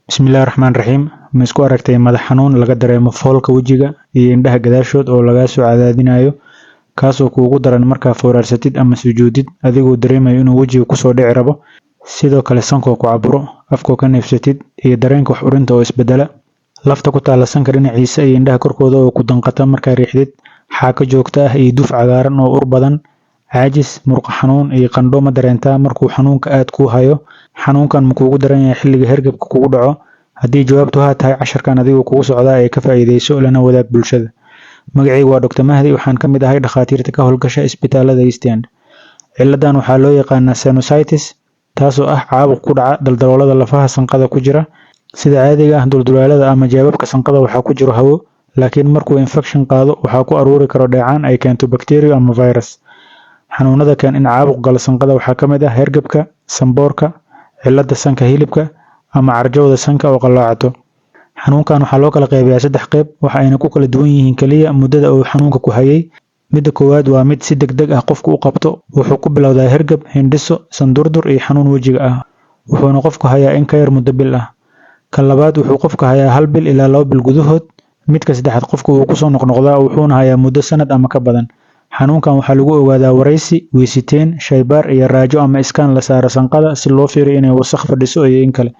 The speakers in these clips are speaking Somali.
Bismillahi Raxmaani Raxiim. Ma isku aragtay madax xanuun laga dareemo foolka wejiga iyo indhaha gadaashood oo lagaa soo cadaadinayo, kaasoo kuugu daran markaa fooraarsatid ama sujuudid adigoo dareemayo inuu wejiga kusoo dhici rabo? Sidoo kale sankoo ku caburo, afkoo ka neefsatid, iyo dareenka wax urinta oo isbedela, lafta ku taalla sanka dhinaciisa iyo indhaha korkooda oo ku danqata markaa riixdid, xaako joogto ah iyo duf cagaaran oo ur badan, caajis, murqo xanuun iyo qandho ma dareentaa markuu xanuunka aad kuu hayo? Xanuunkan ma kuugu daran yahay xilliga hergabka kugu dhaco? Haddii jawaabtu haa tahay, casharkan adigu kugu socdaa ee ka faa'iidayso, lana wadaag bulshada. Magacaygu waa Dr. Mahdi, waxaan ka mid ahay dhakhaatiirta ka howlgasha isbitaalada East End. Ciladan waxaa loo yaqaanaa sinusitis, taasoo ah caabuq ku dhaca daldaloolada lafaha sanqada ku jira. Sida caadiga ah, duldulaalada ama jeebabka sanqada waxaa ku jiro hawo, laakiin markuu infection qaado, waxaa ku aruuri karo dheecaan ay keento bacteria ama virus. Xanuunada keen in caabuq galo sanqada waxaa ka mid ah hergabka, sanboorka, cilada sanka hilibka ama carjawda sanka oo qalloocato. Xanuunkan waxaa loo kala qaybiyaa saddex qayb, waxa ayna ku kala duwan yihiin kaliya muddada uu xanuunka ku hayay. Midda koowaad waa mid si degdeg ah qofku u qabto. Wuxuu ku bilowdaa hergab, hindhiso, sandurdur iyo xanuun wejiga ah, wuxuuna qofku hayaa in ka yar muddo bil ah. Kan labaad wuxuu qofka hayaa 1 bil ilaa 2 bil gudahood. Midka saddexaad qofku wuu kusoo noqnoqdaa, wuxuuna hayaa muddo sanad ama ka badan. Xanuunkan waxaa lagu ogaadaa waraysi, weesiteen, shaybaar iyo raajo ama scan la saaro sanqada si loo fiiriyo inay wasakh fadhiso iyo in kale.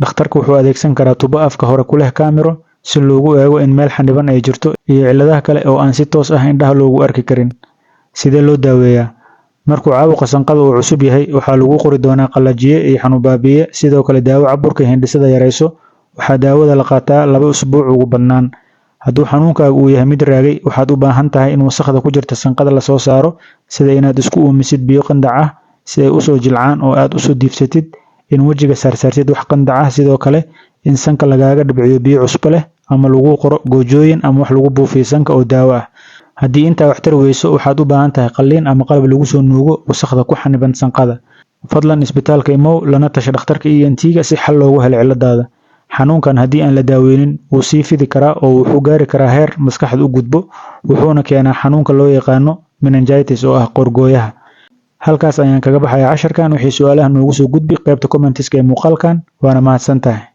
Dhakhtarku wuxuu adeegsan karaa tubo afka hore ku leh kaamiro si loogu eego in meel xaniban ay jirto iyo cilladaha kale oo aan si toos ah indhaha loogu arki karin. Sidee loo daaweeyaa? Markuu caabuqa sanqada uu cusub yahay, waxaa lagu qori doonaa qalajiye iyo xanuun baabi'iye, sidoo kale daawo caburka hindhisada yareyso. Waxaa daawada la qaataa 2 usbuuc ugu badnaan. Hadduu xanuunkaaga uu yahay mid raagay, waxaad u baahan tahay in wasakhda ku jirta sanqada lasoo saaro, sida inaad isku uumisid biyo qandac ah si ay usoo jilcaan oo aad usoo diifsatid, in wejiga saarsaartid wax qandac ah, sidoo kale in sanka lagaaga dhibciyo biyo cusbo leh ama lagu qoro goojooyin ama wax lagu buufiyo sanka oo daawo ah. Haddii intaa wax tari weyso, waxaad u baahan tahay qalliin ama qalab lagu soo nuugo wasakhda ku xaniban sanqada. Fadlan isbitaalka imow, lana tasha dhakhtarka ENT-ga si xal loogu helo ciladaada. Xanuunkan haddii aan la daaweynin, wuu sii fidi karaa oo wuxuu gaari karaa heer maskaxda u gudbo, wuxuuna keenaa xanuunka loo yaqaano meningitis oo ah qoorgooyaha. Halkaas ayaan kaga baxaya casharkan. Wixii su-aalaha noogu soo gudbi qaybta comments-ka ee muuqaalkan, waana mahadsan tahay.